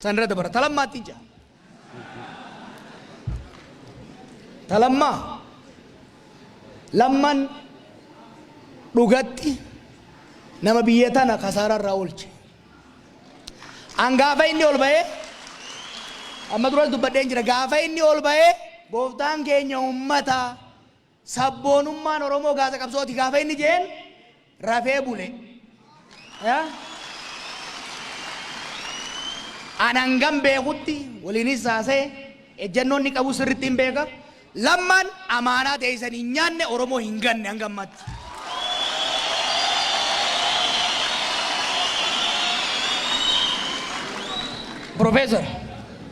San irra dabara. Ta lammaatti hin ce'a. Ta lammaa lamman dhugatti nama biyya tana kasaaraa irraa oolche. An gaafa inni ol ba'ee amma duras dubbadheen jira gaafa inni ol ba'ee gooftaan keenya ummata sabboonummaan Oromoo gaasa qabsooti gaafa inni jeen rafee bule. Yaa? An hangam beekutti waliinis haasa'e ejjennoo inni qabu sirriitti hin beeka. Lammaan amaanaa teessan hin nyaanne Oromoo hin ganne hanga ammaatti. Profeesar,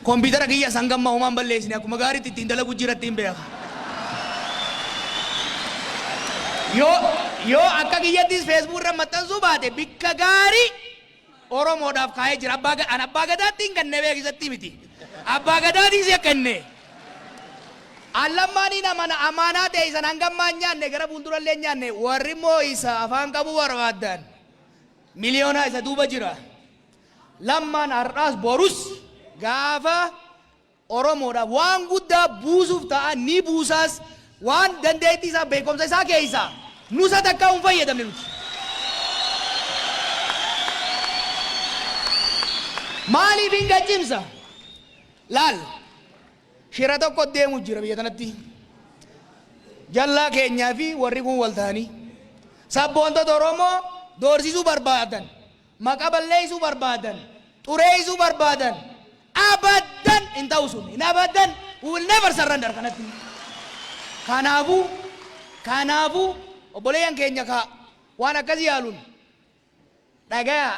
kompiitara kiyyas hanga ammaa homaa hin balleessine akkuma gaariitti ittiin dalagu jira ittiin beeka. Yoo yoo akka kiyyattis Facebook irra maxxansuu baate bikka gaarii Oromoodhaaf kaa'ee jira. Abbaa an abbaa gadaatti hin kenne beeksisatti miti. Abbaa gadaatiin si kenne. An lammaaniin amana amaanaa ta'e isan hanga ammaa hin nyaanne gara fuuldurallee hin nyaanne warri immoo isa afaan qabuu barbaaddan miliyoonaa isa duuba jira. Lammaan har'aas borus gaafa Oromoodhaaf waan guddaa buusuuf ta'a ni buusaas waan dandeettii isaa beekomsa isaa keessaa nusa takkaa hin fayyadamne nuti. Maaliif hin gaccimsa? Laal shira tokko deemu jira biyya tanatti. Jallaa keenyaa fi warri kun wal ta'anii sabboontota Oromoo doorsisuu barbaadan. Maqa balleeysuu barbaadan, xureeysuu barbaadan, abaddan hin ta'u sun. Hin abaddan, we will never surrender kanatti. Kanaafuu, kanaafuu obboleeyyan keenya ka waan akkasii yaaluun dhagaya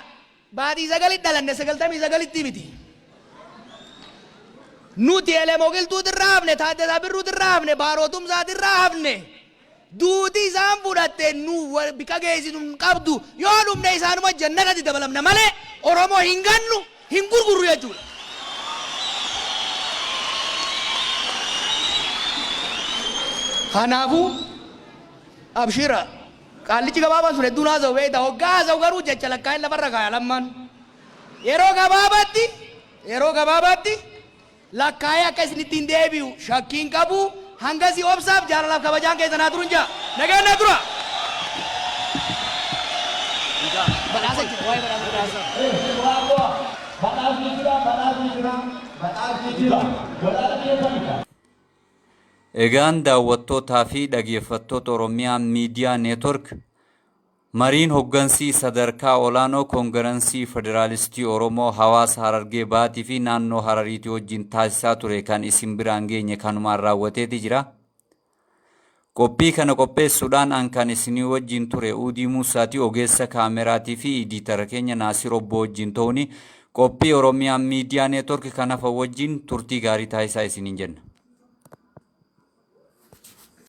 baatii sagalit dhalanne 99tti miti. Nuti Elemoo Qilxuutirraa hafne, Taaddasaa Birruutirraa hafne, Baaroo Tumsaatirraa hafne. Duuti isaan fudhatte nu bika geessitu hin qabdu. Yoo dhumne isaanuma jannatatti dabalamna malee Oromoo hin gannu, hin gurgurru jechuudha. Kanaafuu abshira qaallichi gabaabaan sun hedduun haasa'u beekta. Hoggaa haasa'u garuu jecha lakkaa'een lafarra kaaya lammaan. Yeroo gabaabaatti yeroo gabaabaatti lakkaa'ee akka isinitti hin deebi'u shakkii hin qabu. Hangasii obsaaf jaalalaaf kabajaan keessan haa turun ja'a. Nagaan naa tura. Badhaasa jira waa'ee badhaasa jira. Badhaasni jira, badhaasni jira, badhaasni jira. Godhaa. Egaan daawwattootaa fi dhageeffattoota Oromiyaa Miidiyaa Neetwork Mariin hoggansii sadarkaa olaanoo Kongiransii Federaalistii Oromoo hawaasa Harargee Bahaatii fi naannoo Harariitii wajjin taasisaa ture kan isin biraan geenye kanumaan raawwateeti jira. Qophii kana qopheessuudhaan an kan isinii wajjin ture Uudii Muusaati ogeessa kaameraatii fi idiitara keenya Naasir Obboo wajjin ta'uuni qophii Oromiyaa Miidiyaa Neetwork kan hafa wajjin turtii gaarii taasisaa isiniin jenna.